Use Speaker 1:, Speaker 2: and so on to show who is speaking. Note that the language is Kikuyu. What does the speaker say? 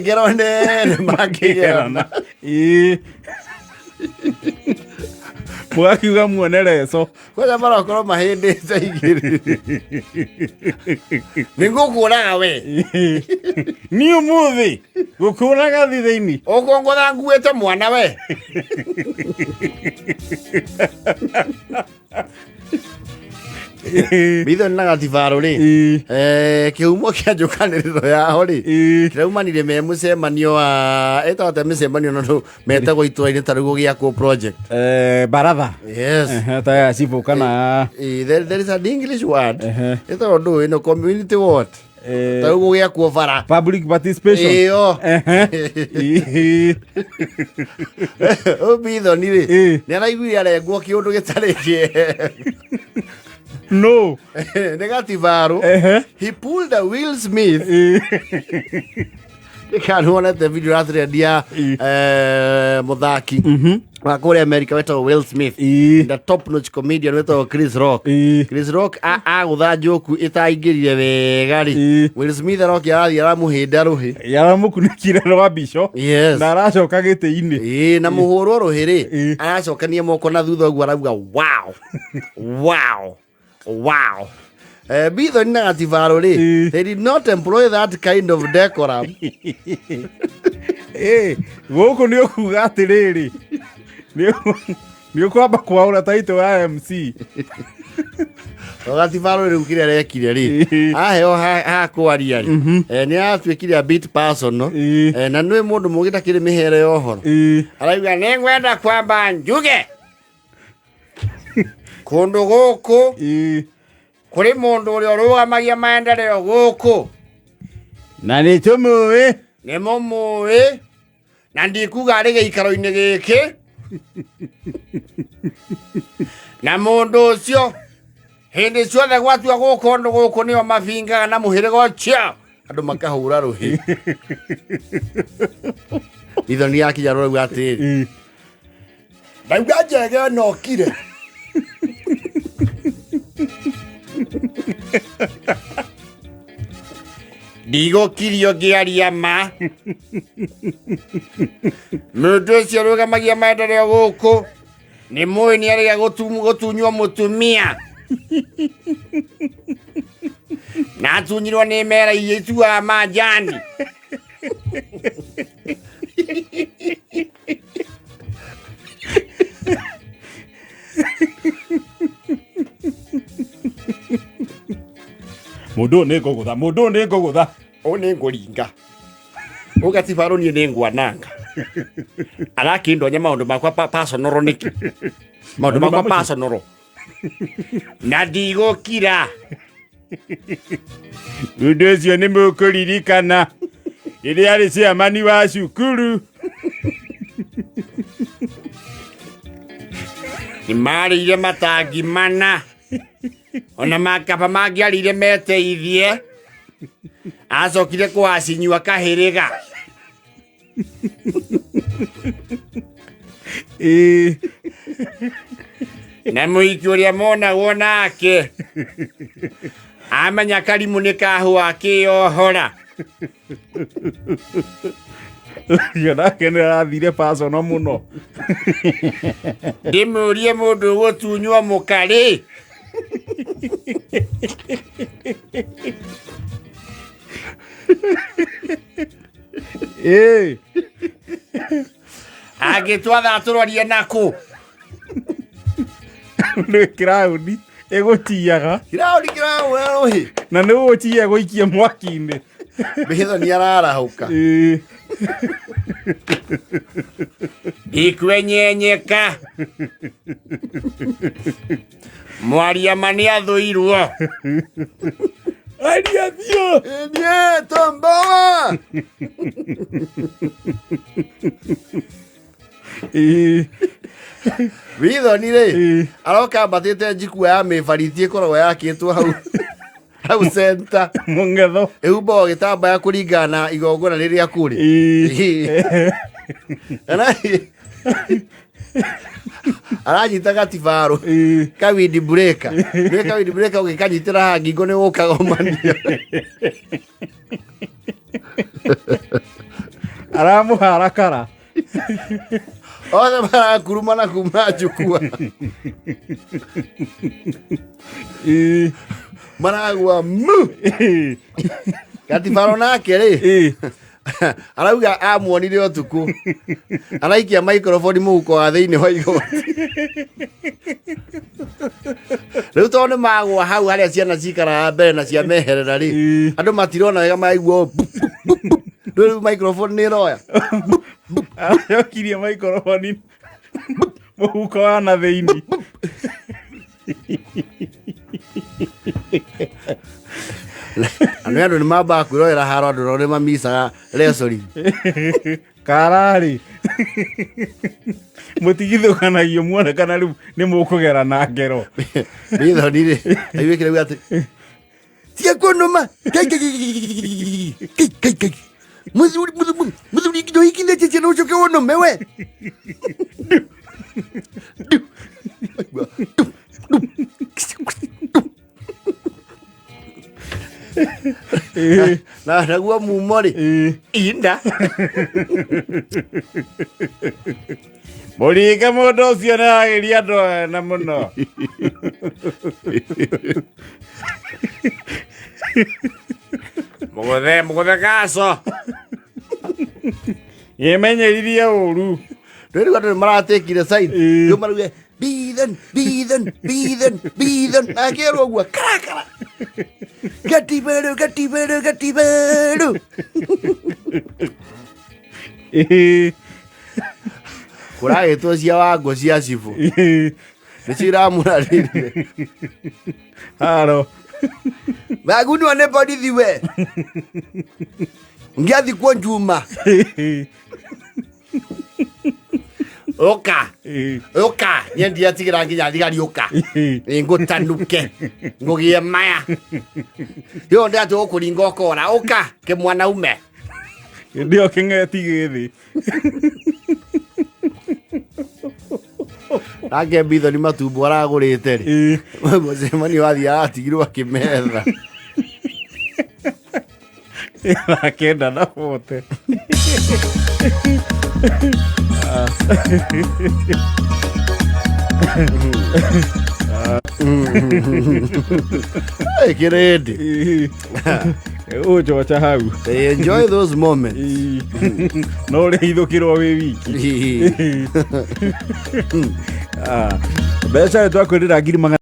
Speaker 1: Ngero nene makĩgerana.
Speaker 2: Ĩĩ. Mũgakiuga muone reco.
Speaker 1: Kwanja marokorwo mahĩndĩte igĩrĩ. Nĩ ngũkũraga we.
Speaker 2: Niĩ ũmũthĩ gũkũraga thitha-inĩ.
Speaker 1: Ũkũngũtha nguĩte mwana we. Bitho na gatibarũ rĩ.
Speaker 2: Ĩĩ.
Speaker 1: Eh, kĩhumo kĩa njũkanĩrĩro yao rĩ
Speaker 2: Ĩĩ.
Speaker 1: kĩraumanire me mũcemanio wa ĩtagwo atĩa mĩcemanio no metagwo itũra-inĩ ta rĩu gũgĩakwo project.
Speaker 2: Eh, baratha.
Speaker 1: Yes.
Speaker 2: Ehe, ta ya cibũ kana
Speaker 1: There is an English word.
Speaker 2: Ehe.
Speaker 1: Ĩtagwo ndũ ĩno community what?
Speaker 2: Eh,
Speaker 1: Ta rĩu gũgĩakwo bara.
Speaker 2: public participation.
Speaker 1: Ĩyo.
Speaker 2: Ehe. Ĩĩ.
Speaker 1: Ũyũ Bithoni rĩ
Speaker 2: Ĩĩ.
Speaker 1: nĩ araiguire arengwo kĩũndũ gĩtarĩ kĩega.
Speaker 2: No.
Speaker 1: Nĩ gatibarũ.
Speaker 2: Ehe.
Speaker 1: He pulled a Will Smith.
Speaker 2: Ĩĩ.
Speaker 1: Nĩkana wonete video ya trend ya
Speaker 2: Ĩĩ.
Speaker 1: mũthaki wa kũrĩa America wetagwo Will Smith.
Speaker 2: Ĩĩ.
Speaker 1: The top notch comedian wetagwo Chris Rock.
Speaker 2: Ĩĩ.
Speaker 1: Chris Rock agũtha njoku ĩtaingĩrire wega rĩ.
Speaker 2: Ĩĩ.
Speaker 1: Will Smith arokia arathiĩ aramũhĩnda rũhĩ.
Speaker 2: Yaramũkunĩkire rwa mbico.
Speaker 1: Yes.
Speaker 2: Na aracoka gĩtĩ-inĩ.
Speaker 1: Ĩĩ, na mũhũrwo rũhĩ rĩ
Speaker 2: Ĩĩ.
Speaker 1: aracokania moko na thutha ũguo arauga wow wow wow. Bithoni na Gatibarũ rĩ
Speaker 2: Ĩĩ.
Speaker 1: they did not employ that kind of decorum.
Speaker 2: Ĩĩ, gũkũ nĩ ũkuga atĩrĩrĩ nĩ ũkwamba kwaũra taitũ ya MC.
Speaker 1: Gatibarũ rĩu kĩrĩa arekire rĩ
Speaker 2: Ĩĩ.
Speaker 1: aheo ha kwaria rĩ nĩ aratuĩkire a bit personal.
Speaker 2: Ĩĩ.
Speaker 1: Na nĩ mũndũ mũgĩ takĩrĩ mĩhere ya ũhoro.
Speaker 2: Ĩĩ.
Speaker 1: Arauga nĩ ngwenda kwamba njuge kũndũ gũkũ
Speaker 2: Ĩĩ.
Speaker 1: kũrĩ mũndũ ũrĩa ũrũgamagia maendeleo gũkũ.
Speaker 2: Na nĩ tũmũĩ.
Speaker 1: Nĩ mũmũĩ na ndikuga arĩ gĩikaro-inĩ gĩkĩ na mũndũ ũcio hĩndĩ ciothe gwatua gũkũ ũndũ gũkũ nĩo mabingaga na mũhĩrĩga ũcio andũ makahũra rũhĩ. Ithoni yakinya rũrauga atĩrĩ
Speaker 2: Ĩĩ.
Speaker 1: ndauga njege ĩno okire ndigũkirio ngĩaria ma. Mũndũ ũcio ũrũgamagia maendeleo gũkũ nĩ mũĩ nĩ arĩga gũtunywo mũtumia na atunyirwo nĩ mera iria ituaga manjani.
Speaker 2: Mũndũ ũyũ nĩ ngũgũtha, mũndũ ũyũ nĩ ngũgũtha.
Speaker 1: Ũyũ nĩ ngũringa ũgatibarũ niĩ nĩ ngwananga arakĩndonya maũndũ makwa personal nĩkĩ maũndũ makwa personal na ndigũkira.
Speaker 2: Ũndũ ũcio nĩ mũkũririkana rĩrĩa arĩ ciamani wa cukuru.
Speaker 1: Nĩ marĩire matangi mana ona makaba mangĩarĩire meteithie acokire kũhacinyua kahĩrĩga.
Speaker 2: Ĩĩ.
Speaker 1: Na mũhiki ũrĩa monagwo nake amenya karimũ nĩ kahũa akĩyohora.
Speaker 2: Ũcio nake nĩ arathire pacono mũno.
Speaker 1: Ndĩmũrie mũndũ ũgũtunywo mũkarĩ
Speaker 2: Ĩĩ.
Speaker 1: Angĩtwatha atũrorie nakũ?
Speaker 2: Nĩ kĩraũni ĩgũtiaga.
Speaker 1: Kĩraũni kĩrahũra rũhĩ.
Speaker 2: Na nĩ ũgũtia gũikia mwaki-inĩ.
Speaker 1: Mĩhĩtho nĩ ararahũka.
Speaker 2: Ĩĩ.
Speaker 1: Ndikwenyenyeka mwaria ma nĩ athũirwo.
Speaker 2: Aria biũ.
Speaker 1: Niĩ tomboa.
Speaker 2: Ĩĩ.
Speaker 1: Withoni rĩ
Speaker 2: Ĩĩ.
Speaker 1: aroka ambatĩte njikua ya mĩbariti ĩkoragwo yakĩtwo hau hau center
Speaker 2: Mũng'etho.
Speaker 1: Ĩhumbagwo gĩtambaya kũringana na igongona rĩrĩa kũrĩ.
Speaker 2: Ĩĩ.
Speaker 1: Aranyita gatibarũ
Speaker 2: Ĩĩ.
Speaker 1: kawindi bureka nĩ kawindi bureka ũgĩkanyitĩra haha ngingo nĩ gũkagomania.
Speaker 2: Aramũhara kara.
Speaker 1: Othe marakurumana kuma njukua.
Speaker 2: Ĩ.
Speaker 1: Maragua mu.
Speaker 2: Ĩ.
Speaker 1: Gatibaro nake rĩ
Speaker 2: Ĩ.
Speaker 1: Arauga amuonire ũtukũ araikia microphone mũhuko wa thĩinĩ wa igoti. Rĩu tondũ nĩ magwa hau harĩa ciana cikaraga mbere na ciameherera rĩ,
Speaker 2: Ĩ.
Speaker 1: andũ matirona wega, maigua bu, bu, bu, bu. Rĩu microphone nĩ ĩroya.
Speaker 2: Aracokirie maikoroboni mũhuko wa na thĩinĩ.
Speaker 1: Andũ andũ nĩ mambaga kwĩrorera haro, andũ nao nĩ mamicaga resori.
Speaker 2: Kararĩ mũtigithũkanagia muone kana rĩu nĩ mũkũgera na ngero.
Speaker 1: Mithoni rĩ aiguĩkire auga atĩ tiga kũnũma. Kai, kai, kai, kai, kai, kai. Mũthuri, mũthuri, mũthuri, nginya ũhikithĩtie ciana ũcoke ũnũme we. Du. Aigua, du, du, du. Na naguo mumo rĩ inda.
Speaker 2: Mũringe mũndũ ũcio nĩ agĩria andũ ene mũno.
Speaker 1: Mũgũthe, mũgũthe gaco.
Speaker 2: Ĩmenyeririe ũru.
Speaker 1: Rĩu andũ nĩ maratekire side.
Speaker 2: Ĩĩ.
Speaker 1: Rĩu marauga Bithen, Bithen, Bithen, Bithen. Akerwo ũguo karakara. Gatiberu, gatiberu, gatiberu.
Speaker 2: Ĩĩ.
Speaker 1: Kũragĩtwo cia wango cia cibũ.
Speaker 2: Ĩĩ.
Speaker 1: Nĩcio iramũrarĩrie.
Speaker 2: Haro.
Speaker 1: Wagunwa nĩ borithi we. Ngĩathikwo Njuma.
Speaker 2: Ĩĩ.
Speaker 1: Ũka.
Speaker 2: Ĩĩ.
Speaker 1: Ũka. Niĩ ndiatigĩra nginya thigari ũka.
Speaker 2: Ĩĩ.
Speaker 1: Ĩ ngũtanuke. Ngũgĩe maya. Yo ndĩratĩ ũkũringa ũkora. Ũka kĩmwanaume.
Speaker 2: Hĩndĩ ĩyo kĩng'eti gĩthĩ.
Speaker 1: Nake Mbithoni matumbo aragũrĩte rĩ.
Speaker 2: Ĩĩ.
Speaker 1: Mũcemanio wathiĩ aratigirwo akĩmetha.
Speaker 2: Thaa 9 na 40.
Speaker 1: Hey, kĩrĩndĩ.
Speaker 2: Ũnjoca hau.
Speaker 1: They enjoy those moments.
Speaker 2: Ĩĩ. No ũrĩhithũkĩrwo wĩ wiki. Ah. Mbeca nĩ twakwĩrĩra 100,000.